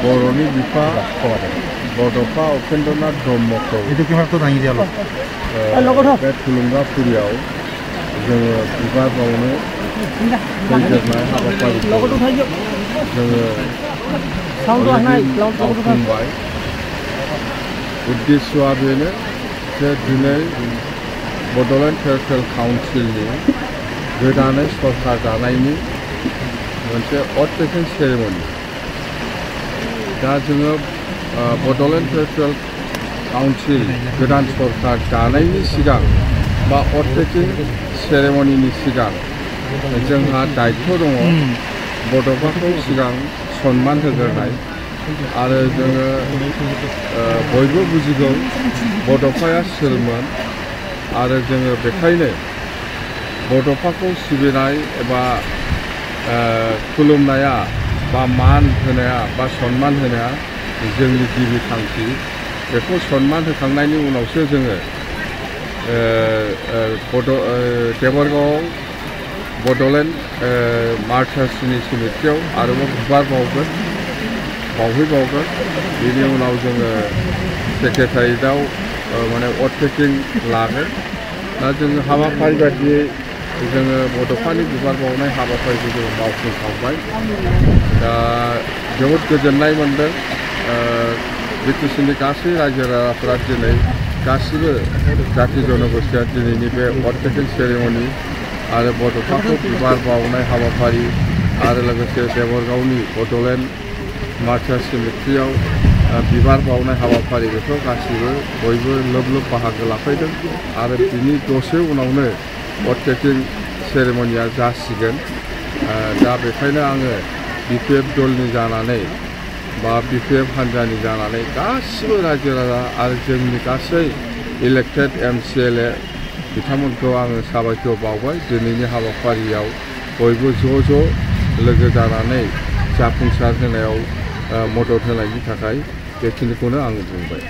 बर'नि बिफा बड'फा उपेन्द्रनाथ ब्रह्मखौ बे थुलुंगाफुरियाव जोङो बिबार बावनो फैदेरनाय हाबाफारिखौ जोङो मावफुंबाय। उद्देश्यआ बेनो जे दिनै बड'लेण्ड टेरिटरियेल काउन्सिलनि गोदानै सरकार दानायनि मोनसे अथेन्टिक सेरेमनि। दा जोङो बड'लेण्ड टेरिटरियेल काउन्सिल गोदान सरकार दानायनि सिगां बा अथेन्टिक सेरेमनिनि सिगां जोंहा दायित्व दङ बड'फाखौ सिगां सन्मान होग्रोनाय। आरो जोङो बयबो बुजिगौ बड'फाया सोरमोन आरो जोङो बेखायनो बड'फाखौ सिबिनाय एबा खुलुमनाया बा मान होनाया बा सन्मान होनाया जोंनि गिबि थांखि। बेखौ सन्मान होखांनायनि उनावसो जोङो देबरगावआव बड'लेण्ड मार्टार्सनि समितियाव आरोबाव बिबार बावहैबावगोन। बेनि उनाव जोङो सेक्रेटारियेटआव माने अथेन्टिक लागोन। दा जोङो हाबाफारि बायदियै जोङो बड'फानि बिबार बावनाय हाबाफारिखौ जोङो मावफुंखांबाय। दा जोबोद गोजोननाय मोनदों। बिटिसिनि गासै रायजो राजाफोरा दिनै गासिबो जाथि जनगोष्ठीया दिनैनि बे अथेन्टिक सेरेमनि आरो बड'फाखौ बिबार बावनाय हाबाफारि आरो लोगोसे देबरगावनि बड'लेण्ड मार्टार्स समितियाव बिबार बावनाय हाबाफारि बेखौ गासिबो बयबो लोब लोब बाहागो लाफैदों। आरो बिनि दसे उनावनो अथेन्टिक सेरेमनिया जासिगोन। दा बेखायनो आङो बिपिएफ दलनि जानानै बा बिपिएफ हान्जानि जानानै गासिबो रायजो राजा आरो जोंनि गासै इलेक्टेड एमसिएलए बिथांमोनखौ आङो साबायखर बावबाय। दिनैनि हाबाफारियाव बयबो ज' लोगो जानानै जाफुंसार होनायाव मदद होनायनि थाखाय बेखिनिखौनो आं बुंबाय।